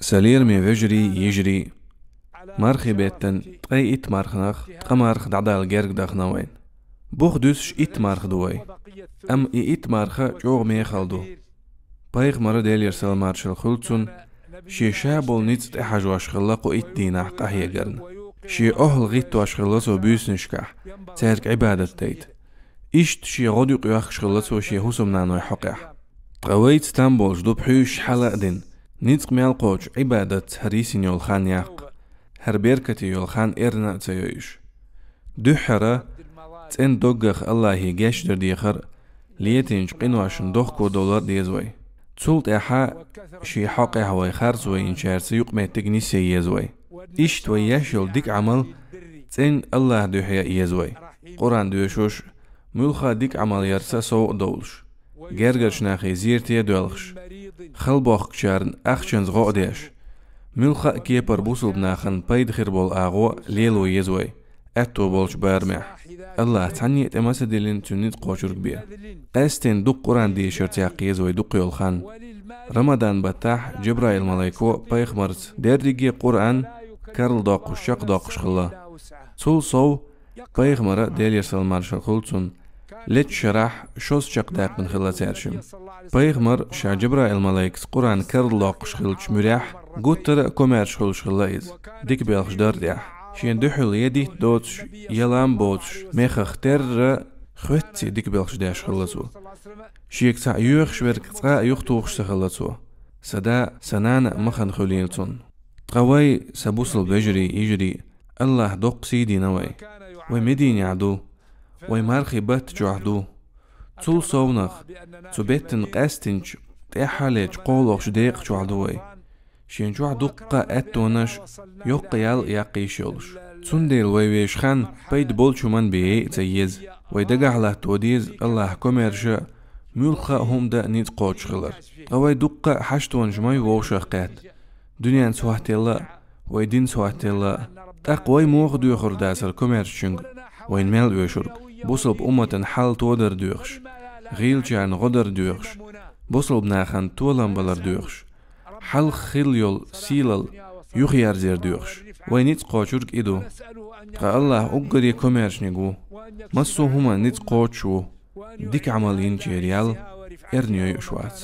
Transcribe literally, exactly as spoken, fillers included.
Сан лераме вежарий, йижарий, мархий беттан ткъе итт марханах ткъа марха дӀадала герга дахана вайна. Бух дуьсуш итт марха ду вай. Амма и итт марха чӀогӀа мехала ду. Пайхамара, Делера салам-маршал хуьлда цунна, шен ша болу ницкъ тӀехьажош хилла кху итт дийнахь къахьегарна. Шен охьал гӀиттош хилла цо буьйсанашкахь, цаьрга Ӏибадат дайта. Иштта шен гӀодаюкъ йоьхкуш хилла цо шен хӀусамнанойн хьокъехь. Ткъа вайца там болуш ду пхьуьйсуш хьала а дина, ницкъ мел кхочу Ӏибадатца хӀара йисина йолу хан яккха, хӀара беркате йолу хан эрна а ца йойуш. Дуьххьара, цӀена доггах Аллахье гечдар дехар а, летийначу къиношна дохко довлар а деза вай. Цул тӀаьхьа шен хьокъехь вай харцо йинчаьрца юкъаметтиг нисъян еза вай. Иштта вай еш йолу дика Ӏамал цӀена Аллахьан дуьхьа ян еза вай. Къуръан доьшуш, муьлхха а дика Ӏамал ярца сов а довлуш, гергарчу нахе зерате а доьлхуш, халбохкучарна ахчанца гӀо а деш, муьлхха а кепара бусалба нахана пайда хир болу агӀо лело еза вай аьтто болчу барамехь. Аллахь цхьанне а тӀе ма ца диллина цуьнан ницкъ кхочург бен. Къаьсттина дукха Къуръан дешарца яккха еза вай дукха йолу хан. Рамадан баттахь Джабраил-малайко пайхамарца дерриге а Къуръан карладоккхуш, чекхдоккхуш хилла. Цул сов, пайхамара, Делера салам-маршал хуьлда цунна, лечча шарахь шозза чекхдаьккхина хилла цаьршимма. Пайхамар ша Джабраил-малайкаца Къуръан карладоккхуш хиллачу муьрехь гуттара а комаьрша хуьлуш хилла иза, дика белхаш дар тӀехь. Шена дуьхьал я дитт доцуш, я лам боцуш, мехах терра, хоьттаце дика белхаш деш хилла цо. Шега цхьаъ йоьхуш верг цкъа а юхатухуш ца хилла цо. Сан да, сан нана а махана хуьлийла цунна. Ткъа вай, сан бусалба вежарий, йижарий, Аллахь доккха сий дина вай. Вай Мединехь ду. Вай мархий батта чохь ду. Цул совнах, цу беттан къаьсттинчу, тӀаьххьа лечу кхоалгӀачу декъа чохь ду вай. Шен чохь дуккха а аьттонаш, йоккха ял а яккха йиш йолуш. Цундела вай вешан хан пайда болчу хӀуманна бен яйа ца еза. Вай дагахь латто деза Аллахь комаьрша муьлхха а хӀума дан ницкъ кхочуш хилар. Ткъа вай дуккха а хьаштонаш ма ю вовшах кхетта. Дуьненца хӀоттаелла а, вай динца хӀоттаелла а. ТӀаккха вай муха доьхур дацара комаьршачуьнга вайна мел оьшург? Бусалба умматан хьал тодар доьхуш, гӀийлачарна гӀо дар доьхуш, бусалба нахана толам балар доьхуш, хьалха хилла йолу сийлалла юхаерзар доьхуш, вай ницкъ кхочург и ду. Ткъа Аллахь уггаре комаьршаниг ву, массо а хӀуманна ницкъ кхочуш ву, дика Ӏамал йинчеран ял эрна йойуш вац.